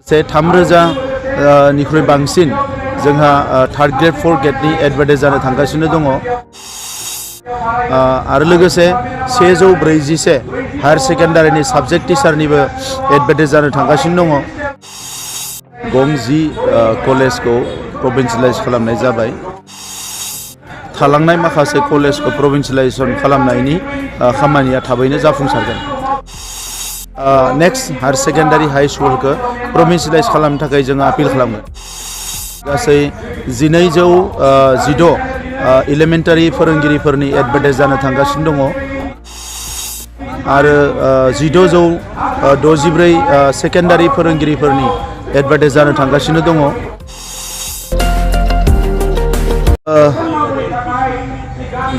से 3000 निख्रुइ बांसिन जोंहा थार्ड ग्रेड फोर्थ ग्रेडनि एडभार्टाइज जानो थांगासिनो दङ आरो लोगोसे 141 हायर सेकेन्डारिनि साबजेक्ट टिचारनिबो एडभार्टाइज जानो थांगासिनो दङ गं 10 कलेजखौ प्रभिन्सियेलाइज खालामनाय जाबाय थालांनाय माखासे कलेजखौ प्रभिन्सियेलाइजेसन खालामनायनि खामानिया थाबैनो जाफुंसारगोन नेक्स्ट हायर सेकेन्डारि हाई स्कुलखौ प्रभिन्सियेलाइज खालामनो थाखाय जों आपिल खालामगोन गासै 1216 एलिमेन्टारि फोरोंगिरिफोरनि एडभार्टाइज जानो थांगासिनो दङ आरो 1664 सेकेन्डारि फोरोंगिरिफोरनि एडभार्टाइज जानो थांगासिनो दङ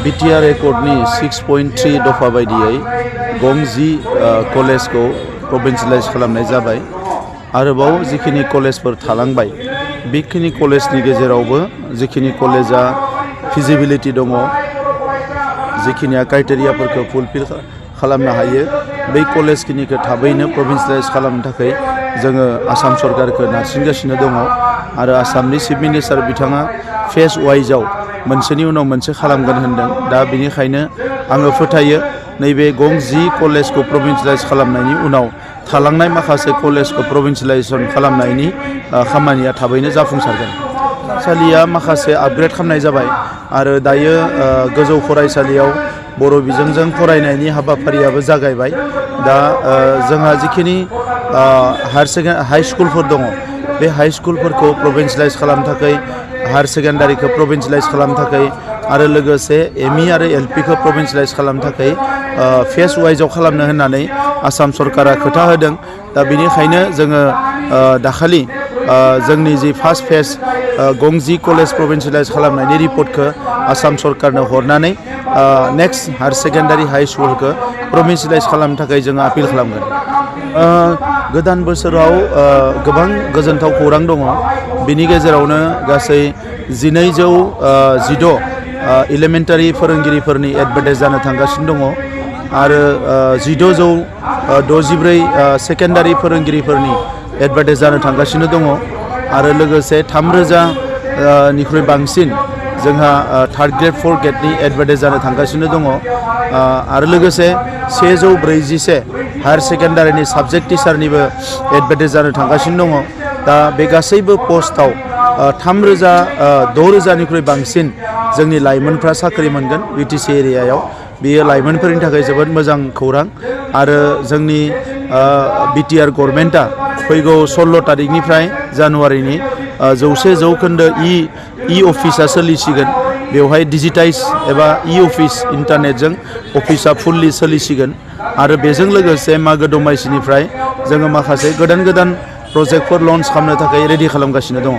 बिटिआर एकर्डनि 6.3 दफा बायदियै गं 10 कलेजखौ प्रभिन्सियेलाइज खालामनाय जाबाय आरोबाव जिखिनि कलेजफोर थालांबाय बेखिनि कलेजनि गेजेरावबो जिखिनि कलेजा फिजिबिलिटि दङ जिखिनिया क्राइटेरियाफोरखौ फुलफिल खालामनो हायो बै कलेजखिनिखौ थाबैनो प्रभिन्सियेलाइज खालामनो थाखाय जोङो आसाम सरकारखौ नारसिनगासिनो दङ आरो आसामनि चिफ मिनिस्टार बिथाङा फेज वाइजआव मोनसेनि उनाव मोनसे खालामगोन होनदों दा बेनिखायनो आङो फोथायो नैबे गं 10 कलेजखौ प्रभिन्सियेलाइज खालामनायनि उनाव थालांनाय माखासे कलेजखौ प्रभिन्सियेलाइजेसन खालामनायनि खामानिया थाबैनो जाफुंसारगोन फरायसालिया माखासे आपग्रेड खालामनाय जाबाय आरो दायो गोजौ फरायसालियाव बर' बिजोंजों फरायनायनि हाबाफारियाबो जागायबाय दा जोंहा जिखिनि हाई स्कुलफोर दङ बे हाई स्कुलफोरखौ प्रभिन्सियेलाइज खालामनो थाखाय हायर सेकेन्डारिखौ प्रभिन्सियेलाइज खालामनो थाखाय आरो लोगोसे एमइ आरो एलपिखौ प्रभिन्सियेलाइज खालामनो थाखाय फेज वाइजआव खालामनो होननानै आसाम सरकारा खोथा होदों दा बेनिखायनो जोङो दाखालि जोंनि जि फार्स्ट फेज गं 10 कलेज प्रभिन्सियेलाइज खालामनायनि रिपर्टखौ आसाम सरकारनो हरनानै नेक्स्ट हायर सेकेन्डारि हाई स्कुलखौ प्रभिन्सियेलाइज खालामनो थाखाय जों आपिल खालामगोन गोदान बोसोराव गोबां गोजोनथाव खौरां दङ बिनि गेजेरावनो गासै 1216 एलिमेन्टारि फोरोंगिरिफोरनि एडभार्टाइज जानो थांगासिनो दङ आरो 1664 सेकेन्डारि फोरोंगिरिफोरनि एडभार्टाइज जानो थांगासिनो दङ आरो लोगोसे 3000 निख्रुइ बांसिन जोंहा थार्ड ग्रेड फोर्थ ग्रेडनि एडभार्टाइज जानो थांगासिनो दङ आरो लोगोसे 141 हायर सेकेन्डारिनि साबजेक्ट टिचारनिबो एडभार्टाइज जानो थांगासिनो दङ दा बे गासैबो पस्टआव 6000 निख्रुइ बांसिन जोंनि लाइमोनफ्रा साख्रि मोनगोन बिटिसि एरियायाव बेयो लाइमोनफोरनि थाखाय जोबोद मोजां खौरां आरो जोंनि बिटिआर गभर्नमेन्टआ फैगौ 16 तारिखनिफ्राय जानुवारिनि 100% इ अफिसा सोलिसिगोन बेवहाय डिजिटाइज एबा इ अफिस इन्टारनेटजों अफिसा फुल्लि सोलिसिगोन आरो बेजों लोगोसे मागो दमासिनिफ्राय जोङो माखासे गोदान प्रजेक्टफोर लन्च खालामनो थाखाय रेडि खालामगासिनो दङ